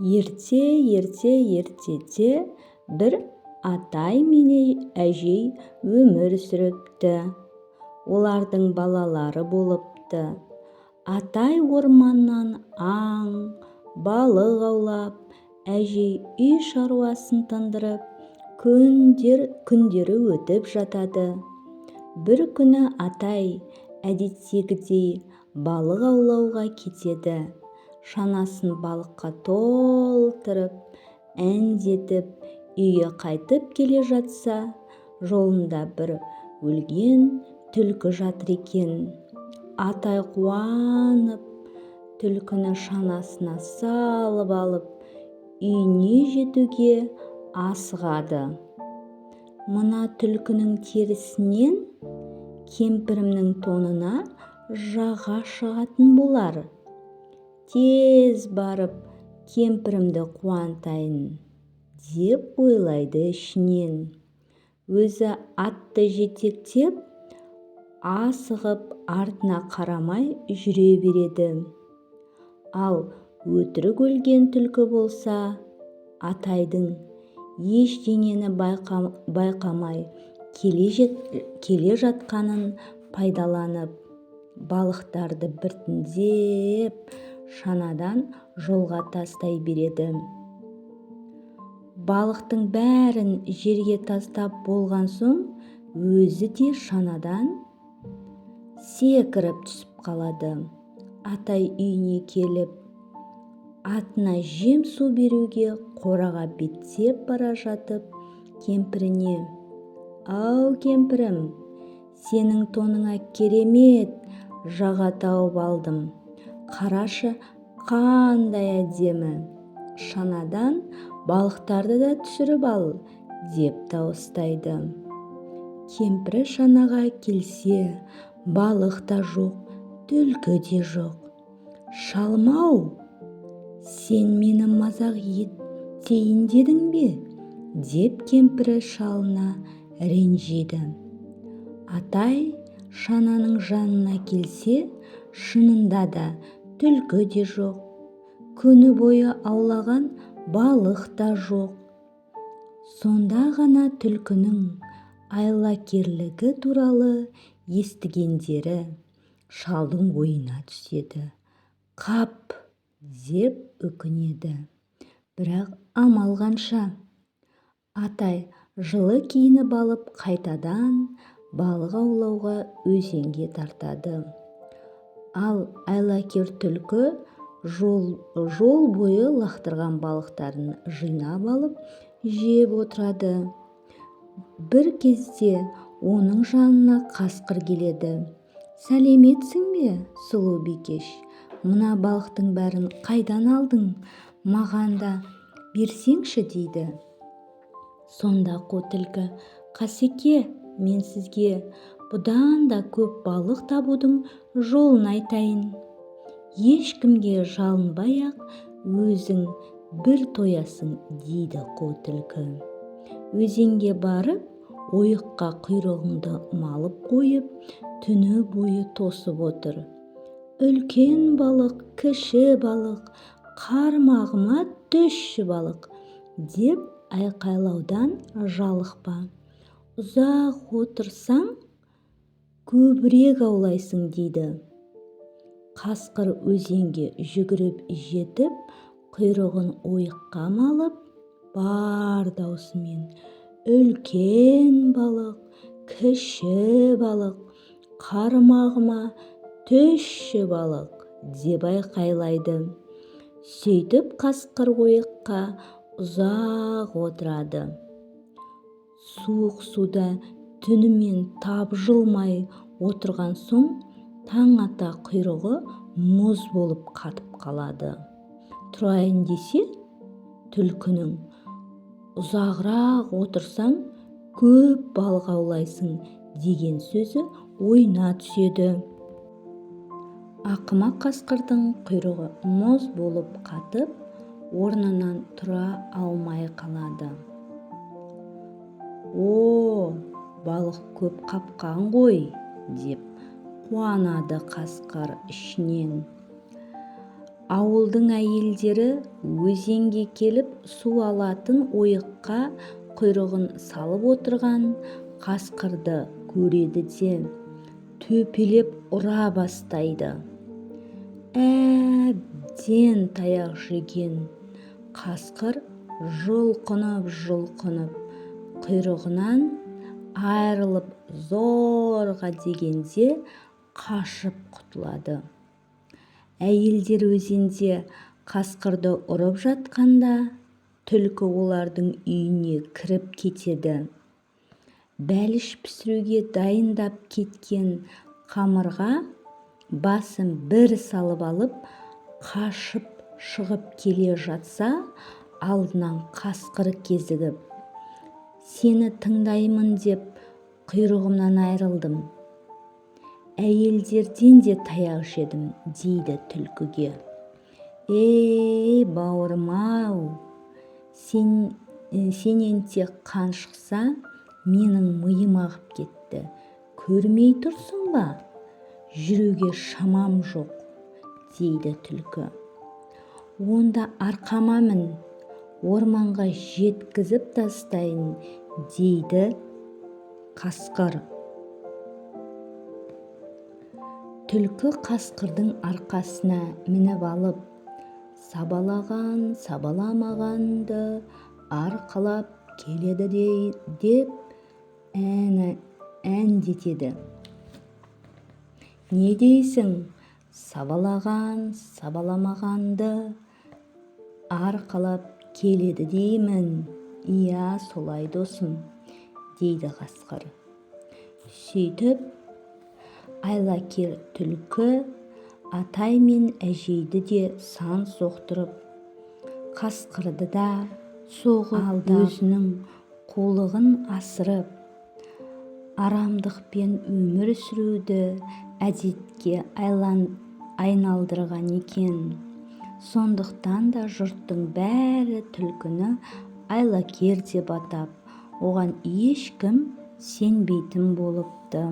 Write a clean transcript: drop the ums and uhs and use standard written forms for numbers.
Ерте-ерте ертеде бір атай мен әжей өмір сүріпті. Олардың балалары болыпты. Атай орманнан аң, балық аулап, әжей үй шаруасын тындырып, күндері өтіп жатады. Бір күні атай әдеттегідей балық аулауға кетеді. Шанасын балыққа толтырып, әндетіп үйге қайтып келе жатса, жолында бір өлген түлкі жатыр екен. Атай қуанып, түлкіні шанасына салып алып, үйіне жетуге асығады. Мына түлкінің терісінен кемпірімнің тонына жаға шығатын болар. Тез барып кемпірімді қуантайын, деп ойлайды ішінен. Өзі атты жетектеп, асығып артына қарамай жүре береді. Ал өтірік өлген түлкі болса, атайдың ештеңені байқамай келе жатқанын пайдаланып, балықтарды біртіндеп шанадан жолға тастай береді. Балықтың бәрін жерге тастап болған соң, өзі де шанадан секіріп түсіп қалады. Атай үйіне келіп, атына жем-су беруге қораға беттеп бара жатып, кемпіріне: «Ау, кемпірім, сенің тоныңа керемет жаға тауып алдым. Қарашы, қандай әдемі. Шанадан балықтарды да түсіріп ал», – деп дауыстайды. Кемпірі шанаға келсе, балық та жоқ, түлкі де жоқ. «Шалым-ау, сен мені мазақ етейін дедің бе?» – деп кемпірі шалына ренжиді. Атай шананың жанына келсе, шынында да түлкі де жоқ, күні бойы аулаған балық та жоқ. Сонда ғана түлкінің айлакерлігі туралы естігендері шалдың ойына түседі. «Қап», – деп өкінеді. Бірақ амал қанша? Атай жылы киініп алып, қайтадан балық аулауға өзенге тартады. Ал айлакер түлкі жол бойы лақтырған балықтарын жинап алып, жеп отырады. Бір кезде оның жанына қасқыр келеді. «Сәлеметсің бе, сұлу бикеш? Мына балықтың бәрін қайдан алдың? Маған да берсеңші», – дейді. Сонда қу түлкі: «Қасеке, мен сізге бұдан да көп балық табудың жолын айтайын. Ешкімге жалынбай-ақ өзің бір тоясың», – дейді қу түлкі. «Өзенге барып, ойыққа құйрығыңды малып қойып, түні бойы тосып отыр. Үлкен балық, кіші балық, қармағыма түсші, балық!» деп айқайлаудан жалықпа. Ұзақ отырсаң, көбірек аулайсың», – дейді. Қасқыр өзенге жүгіріп жетіп, құйрығын ойыққа малып, бар даусымен: «Үлкен балық, кіші балық, қармағыма түсші, балық!» – деп айқайлайды. Сөйтіп қасқыр ойыққа ұзақ отырады. Суық суда түнімен тапжылмай отырған соң, таң ата құйрығы мұз болып қатып қалады. Тұрайын десе, түлкінің «Ұзағырақ отырсаң, көп балық аулайсың» деген сөзі ойына түседі. Ақымақ қасқырдың құйрығы мұз болып қатып, орнынан тұра алмай қалады. «О, балық көп қапқан ғой», – деп қуанады қасқыр ішінен. Ауылдың әйелдері өзенге келіп су алатын ойыққа құйрығын салып отырған қасқырды көреді де, төпелеп ұра бастайды. Әбден таяқ жеген қасқыр жұлқынып-жұлқынып, құйрығынан айырылып, зорға дегенде қашып құтылады. Әйелдер өзенде қасқырды ұрып жатқанда, түлкі олардың үйіне кіріп кетеді. Бәліш пісіруге дайындап кеткен қамырға басын бір салып алып, қашып шығып келе жатса, алдынан қасқыр кезігіп: «Сені тыңдаймын деп құйрығымнан айырылдым, әйелдерден де таяқ жедім», – дейді түлкіге. «Ей, бауырым-ау, сенен тек қан шықса, менің миым ағып кетті. Көрмей тұрсың ба, жүруге шамам жоқ», – дейді түлкі. «Онда арқама мін, орманға жеткізіп тастайын», – дейді қасқыр. Түлкі қасқырдың арқасына мініп алып, «Сабалаған сабаламағанды арқалап келеді» деп әндетеді. «Не дейсің? Сабалаған сабаламағанды арқалап келеді деймін». «Иә, солай, досым», – дейді қасқыр. Сөйтіп, айлакер түлкі атай мен әжейді де сан соқтырып, қасқырды да соғып, алдап, өзінің қулығын асырып, арамдықпен өмір сүруді әдетке айналдырған екен. Сондықтан да жұрттың бәрі түлкіні айлакер деп атап, оған ешкім сенбейтін болыпты.